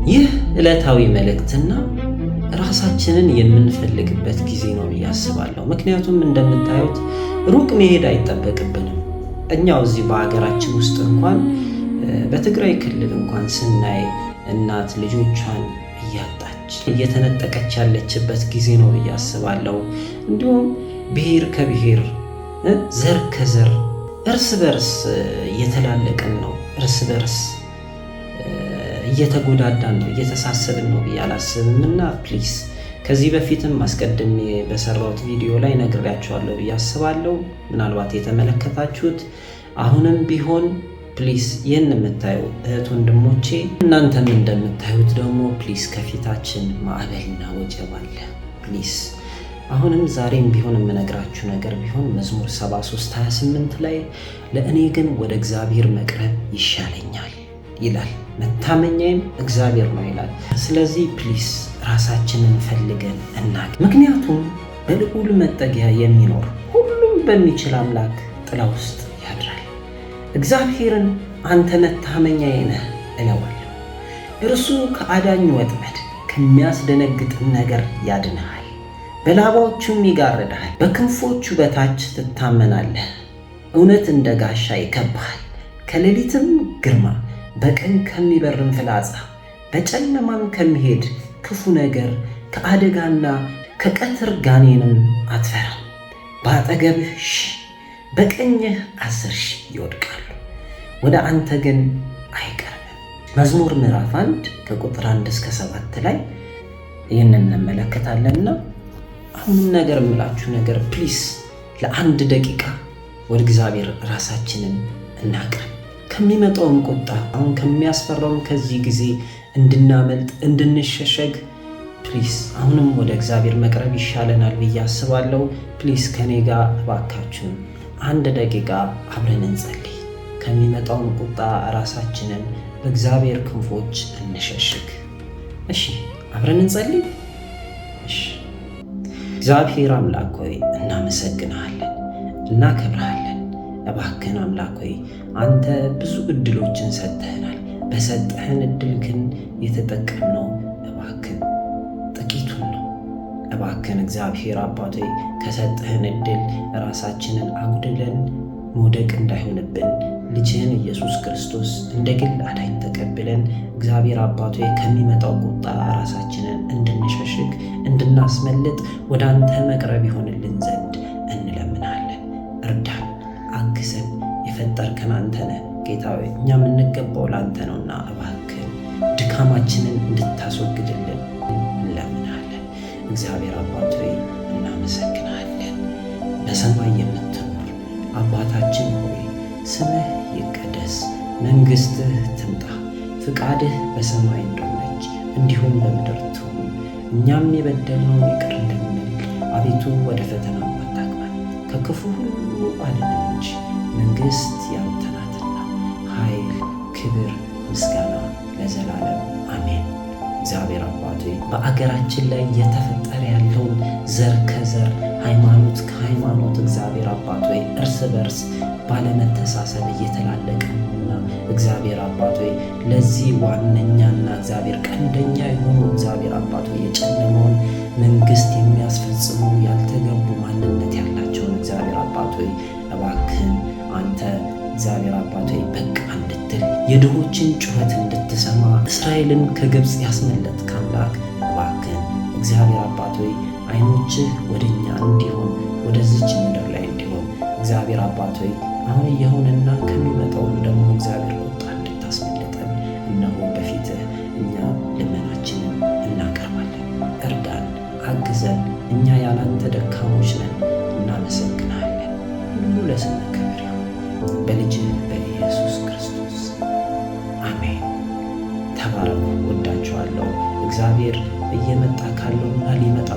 ይህ ዕለታዊ መልእክትና ራሳችንን የምንፈልግበት ጊዜ ነው ብዬ አስባለሁ። ምክንያቱም እንደምታዩት ሩቅ መሄድ አይጠበቅብንም። እኛው እዚህ በሀገራችን ውስጥ እንኳን በትግራይ ክልል እንኳን ስናይ እናት ልጆቿን እያጣች እየተነጠቀች ያለችበት ጊዜ ነው ብዬ አስባለሁ። እንዲሁም ብሔር ከብሔር፣ ዘር ከዘር እርስ በርስ እየተላለቅን ነው፣ እርስ በርስ እየተጎዳዳን ነው፣ እየተሳሰብን ነው ብዬ አላስብም። እና please ከዚህ በፊትም አስቀድሜ በሰራሁት ቪዲዮ ላይ ነግሬያችኋለሁ ብዬ አስባለሁ። ምናልባት የተመለከታችሁት አሁንም ቢሆን please ይህን የምታዩ እህት ወንድሞቼ፣ እናንተም እንደምታዩት ደግሞ please ከፊታችን ማዕበልና ወጀብ አለ። Please አሁንም ዛሬም ቢሆን የምነግራችሁ ነገር ቢሆን መዝሙር 73:28 ላይ ለእኔ ግን ወደ እግዚአብሔር መቅረብ ይሻለኛል ይላል፣ መታመኛዬም እግዚአብሔር ነው ይላል። ስለዚህ please ራሳችንን ፈልገን እናግ። ምክንያቱም በልዑል መጠጊያ የሚኖር ሁሉም በሚችል አምላክ ጥላ ውስጥ ያድራል። እግዚአብሔርን አንተ መታመኛዬ ነህ እለዋለሁ። እርሱ ከአዳኝ ወጥመድ ከሚያስደነግጥም ነገር ያድንሃል። በላባዎቹም ይጋርድሃል፣ በክንፎቹ በታች ትታመናለህ። እውነት እንደ ጋሻ ይከብሃል። ከሌሊትም ግርማ፣ በቀን ከሚበርም ፍላጻ፣ በጨለማም ከሚሄድ ክፉ ነገር፣ ከአደጋና ከቀትር ጋኔንም አትፈራም። በአጠገብህ 1000፣ በቀኝህ 10,000 ይወድቃሉ፣ ወደ አንተ ግን አይቀርብም። መዝሙር ምዕራፍ 1 ከቁጥር 1 እስከ 7 ላይ ይህንን እንመለከታለንና አሁንም ነገር የምላችሁ ነገር please ለአንድ ደቂቃ ወደ እግዚአብሔር ራሳችንን እናቅርብ። ከሚመጣውም ቁጣ፣ አሁን ከሚያስፈራውም ከዚህ ጊዜ እንድናመልጥ፣ እንድንሸሸግ please አሁንም ወደ እግዚአብሔር መቅረብ ይሻለናል ብዬ አስባለሁ። Please ከኔ ጋር እባካችሁን አንድ ደቂቃ አብረን እንጸልይ። ከሚመጣውም ቁጣ ራሳችንን በእግዚአብሔር ክንፎች እንሸሽግ። እሺ፣ አብረን እንጸልይ። እሺ። እግዚአብሔር አምላክ ሆይ እናመሰግንሃለን፣ እናከብርሃለን። እባክህን አምላክ ሆይ አንተ ብዙ እድሎችን ሰጥተህናል። በሰጠህን እድል ግን የተጠቀምነው እባክህን ጥቂቱን ነው። እባክህን እግዚአብሔር አባት ሆይ ከሰጠህን እድል ራሳችንን አጉድለን መውደቅ እንዳይሆንብን ልጅህን ኢየሱስ ክርስቶስ እንደ ግል አዳኝ ተቀብለን እግዚአብሔር አባት ሆይ ከሚመጣው ቁጣ ራሳችንን እንድንሸሽግ፣ እንድናስመልጥ ወደ አንተ መቅረብ ይሆንልን ዘንድ እንለምናለን። እርዳን፣ አግዘን። የፈጠርከን አንተ ነህ ጌታ ሆይ፣ እኛ የምንገባው ለአንተ ነውና እባክህን ድካማችንን እንድታስወግድልን እንለምናለን። እግዚአብሔር አባት ሆይ እናመሰግናለን። በሰማይ የምትኖር አባታችን ሆይ ስምህ ይቀደስ፣ መንግሥትህ ትምጣ፣ ፍቃድህ በሰማይ እንደሆነች እንዲሁም በምድር ትሁን። እኛም የበደልነውን ይቅር እንደምንል፣ አቤቱ ወደ ፈተና አታግባን፣ ከክፉ ሁሉ አድነን እንጂ መንግሥት ያንተ ናትና፣ ኃይል፣ ክብር፣ ምስጋና ለዘላለም አሜን። እግዚአብሔር አባት ሆይ በአገራችን ላይ እየተፈጠረ ያለውን ዘር ከዘር፣ ሃይማኖት ከሃይማኖት እግዚአብሔር አባት ሆይ እርስ በርስ ባለመተሳሰብ እየተላለቀ ነውና እግዚአብሔር አባት ሆይ ለዚህ ዋነኛና እግዚአብሔር ቀንደኛ የሆኑ እግዚአብሔር አባት ሆይ የጨለማውን መንግስት የሚያስፈጽሙ ያልተገቡ ማንነት ያላቸውን እግዚአብሔር አባት ሆይ እባክህን አንተ እግዚአብሔር አባት ሆይ በቃ እንድትል፣ የድሆችን ጩኸት እንድትሰማ፣ እስራኤልን ከግብፅ ያስመለጥክ አምላክ እባክህን እግዚአብሔር አባት ሆይ ዓይኖችህ ወደ እኛ እንዲሆን፣ ወደዚች ምድር ላይ እንዲሆን እግዚአብሔር አባት ሆይ አሁን እየሆነና ከሚመጣውም ደግሞ እግዚአብሔር ቁጣ እንድታስመልጠን እነሆ በፊትህ እኛ ልመናችንን እናቀርባለን። እርዳን፣ አግዘን። እኛ ያላንተ ደካሞች ነን። እናመሰግናለን። ሁሉ ለስምህ ክብር ይሁን። በልጅህ በኢየሱስ ክርስቶስ አሜን። ተባረኩ። ወዳችኋለሁ። እግዚአብሔር እየመጣ ካለውና ሊመጣ